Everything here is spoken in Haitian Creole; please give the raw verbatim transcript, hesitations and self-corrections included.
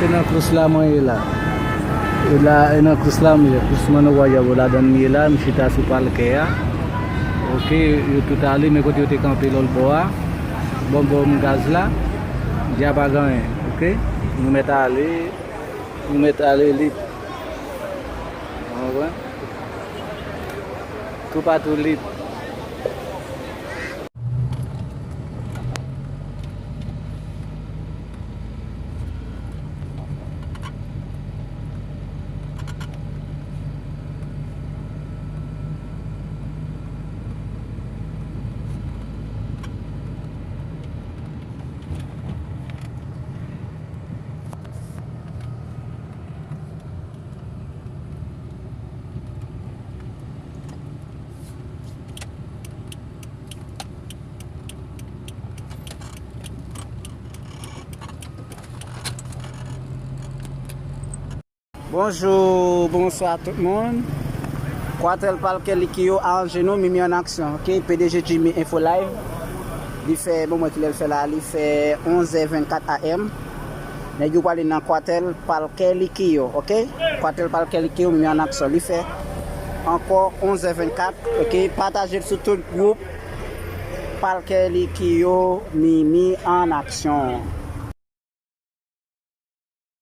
Se nan Cruz la mwen ye la. E la, e nan Cruz la m ye. Cruz Manor Royal, ladan m ye la, m chita sou palkè a. Oke, yo tout ale, men kote yo te kanpe lòt bò a. Bon, bon, m gaz la. Dja pa gen anyen, oke? Nou mèt ale, nou mèt ale lib. Ou konprann? Toupatou lib. Bonjou, bonswa tout moun. Kwatèl Palkè Likio a an jenou, Mimi an aksyon, oke? P D G Jimmy Info Live. Li fè, bon, mwen ki lè l fè la, li fè onz è vennkat A M. Nèg yo prale nan kwatèl Palkè Likio, oke? Kwatèl Palkè Likio, Mimi an aksyon. Li fè ankò onz è vennkat, oke? Pataje l sou tout gwoup. Palkè Likio, Mimi an aksyon.